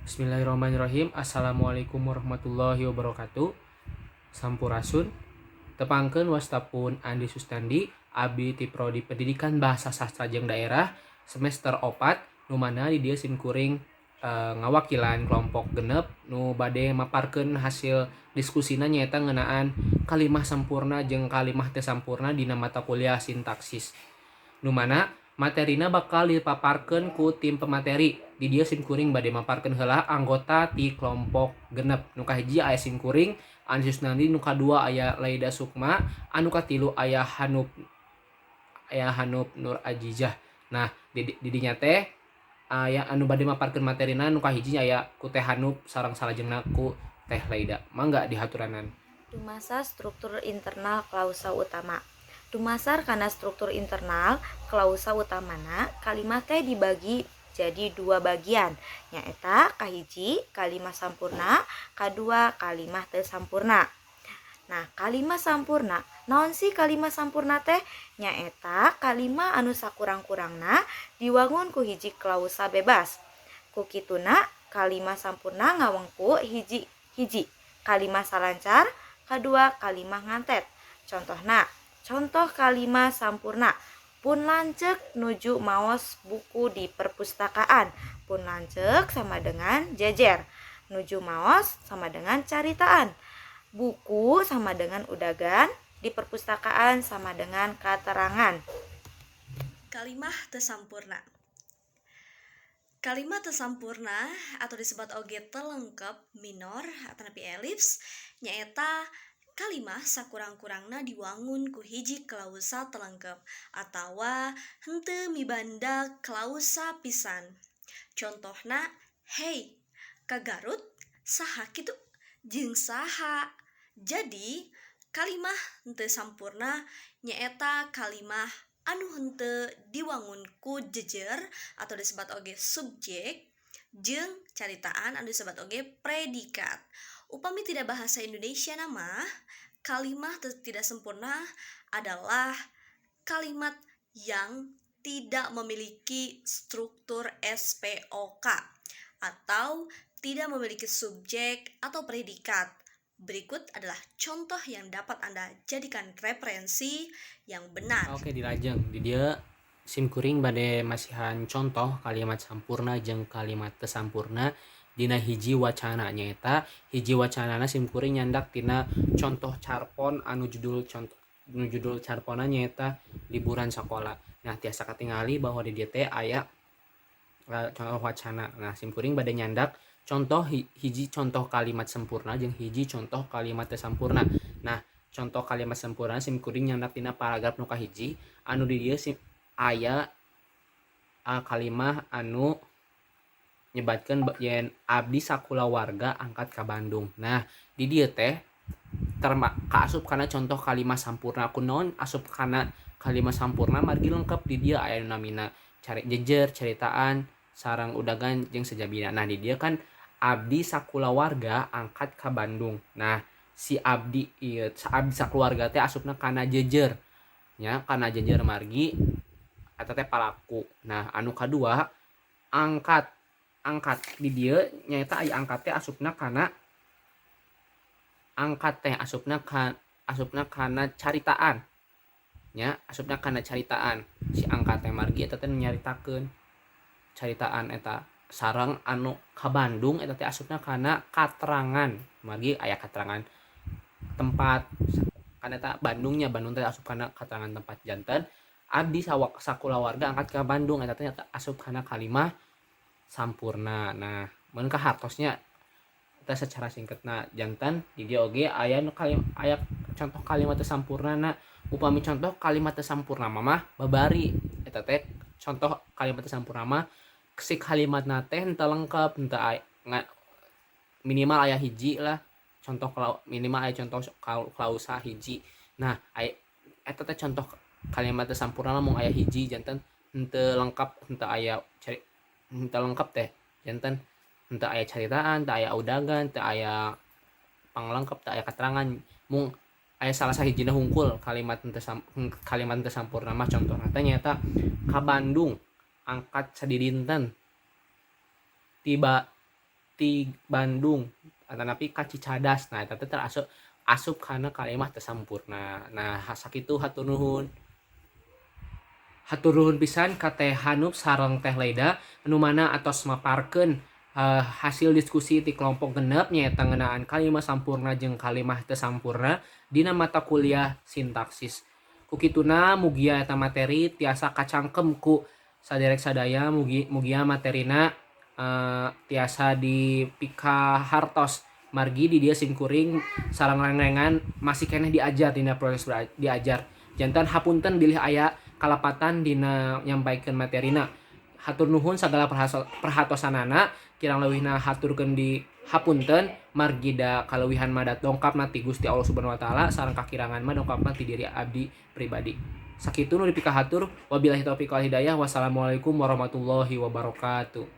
Bismillahirrahmanirrahim. Assalamualaikum warahmatullahi wabarakatuh. Sampurasun. Tepangkeun, wasta pun Andi Sustandi, abdi ti Prodi Pendidikan Bahasa Sastra jeung Daerah semester 4, nu mana di dieu sim kuring ngawakilan kelompok 6 nu bade maparkeun hasil diskusina, nyaeta ngeunaan kalimah sampurna jeung kalimah teu sampurna dina mata kuliah sintaksis. Nu mana materina bakal dipaparkeun ku tim pemateri. Di dieu sim kuring bade maparkeun heula anggota ti kelompok 6. Nu kahiji aya sim kuring Andi Susnandi, nu kadua aya Laida Sukma, anu katilu aya Hanup Nur Ajijah. Nah, di dinya teh aya anu bade maparkeun materina nu kahiji aya ku Teh Hanup sareng salajengna ku Teh Laida. Mangga dihaturanan. Dumasar struktur internal klausa utama. Dumasar kana struktur internal klausa utamana, kalimat teh dibagi jadi dua bagian, nyaeta kahiji kalimah sampurna, kadua kalimah teu sampurna. Nah, kalimah sampurna, naon sih kalimah sampurna teh? Nyaeta kalimah anu sakurang-kurangna diwangun ku hiji klausa bebas. Ku kituna kalimah sampurna ngawengku hiji hiji kalimah salancar, kadua kalimah ngantet. Contohna, contoh kalimah sampurna: "Pun lanceuk nuju maos buku di perpustakaan." Pun lanceuk sama dengan jejer, nuju maos sama dengan caritaan, buku sama dengan udagan, di perpustakaan sama dengan katerangan. Kalimah teu sampurna. Kalimat teu sampurna atau disebut oge teu lengkap, minor atanapi elips, nyaeta kalimah sakurang-kurangna diwangun ku hiji klausa teu lengkap atawa henteu mibanda klausa pisan. Contohna, "Hei, ka Garut saha kitu jeung saha?" Jadi kalimah henteu sampurna nyaeta kalimah anu henteu diwangun ku jejer atau disebut oge subjek jeung caritaan anu disebut oge predikat. Upami tina bahasa Indonesia mah, kalimah tidak sempurna adalah kalimat yang tidak memiliki struktur SPOK atau tidak memiliki subjek atau predikat. Berikut adalah contoh yang dapat Anda jadikan referensi yang benar. Oke, dilajeng di dieu sim kuring bade masihan contoh kalimat sampurna jeung kalimat teu sampurna dina hiji wacana, nyaeta hiji wacanana sim kuring nyandak tina contoh carpon anu judul contoh nu judul carponna nyaeta "Liburan Sakola". Nah, tiasa katingali bahwa di dieu teh aya contoh wacana. Nah, sim kuring bade nyandak contoh hiji contoh kalimat sempurna jeung hiji contoh kalimat teu sampurna. Nah, contoh kalimat sempurna sim kuring nyandak tina paragraf nu kahiji, anu di dieu sim aya kalimah anu nyebatkeun yen abdi sakulawarga angkat ka Bandung. Nah, di dieu teh terma kaasup kana contoh kalimat sampurna. Kunaon asup kana kalimat sampurna? Margi lengkap. Di dieu aya nu namina cari jejer, caritaan, sareng udagan jeung sejabina. Nah, di dieu kan abdi sakulawarga angkat ka Bandung. Nah, si abdi ieu, abdi sakeluarga teh asupna kana jejer nya, kana jejer, margi eta teh palaku. Nah, anu kadua angkat. Angkat di dieu nyaeta aya angkat teh asupna kana angkat teh asupna kana caritaan nya, asupna kana caritaan si angkat teh, margi eta teh nyaritakeun caritaan eta. Sareng anu ka Bandung eta teh asupna kana katerangan, margi aya katerangan tempat kan eta Bandungnya. Bandung teh asup kana katerangan tempat. Janten abdi sawak sakulawarga angkat ka Bandung eta teh asup kana kalimah sampurna. Nah, mun kahartosnya eta secara singkatna. Janten di dieu oge aya nu aya contoh kalimat teu sampurna. Na, upami contoh kalimat teu sampurna mah babari eta teh contoh kalimat teu sampurna mah si kalimatna teh henteu lengkap, henteu minimal aya hiji lah contoh, minimal aya contoh klausa hiji. Nah, aya eta teh contoh kalimat teu sampurna mung aya hiji, janten henteu lengkap, henteu aya cari henteu lengkap teh, janten henteu aya caritaan, teu aya udagan, teu aya panglengkap, teu aya keterangan, mung aya salah sahijina hungkul. Kalimat henteu sampurna mah contohna teh nyaeta ka Bandung angkat sadidinten tiba. Ti Bandung atanapi ka Cicadas. Nah, eta teh asup asup kana kalimah teu sampurna. Nah, sakitu, hatur nuhun. Hatur nuhun pisan ka Teh Hanup sareng Teh Leida anu mana atos maparkeun hasil diskusi ti kelompok 6 nyaeta ngeunaan kalimah sampurna jeung kalimah teu sampurna dina mata kuliah sintaksis. Ku kituna mugia eta materi tiasa kacangkem ku saderek sadaya, mugi mugia materina tiasa dipikahartos margi di dieu simkuring sareng rengrengan masih keneh diajar dina proses diajar, janten hapunten bilih aya kalepatan dina nyampaikeun materina. Hatur nuhun sagala perhatosanana, kirang leuwihna haturkeun di hapunten margi da kaleuwihan mah dongkapna ti Gusti Allah Subhanahu wa taala sareng kakirangan mah dongkapna ti diri abdi pribadi. Sakitu nu dipikahatur, wabillahi taufiq wal hidayah, wassalamualaikum warahmatullahi wabarakatuh.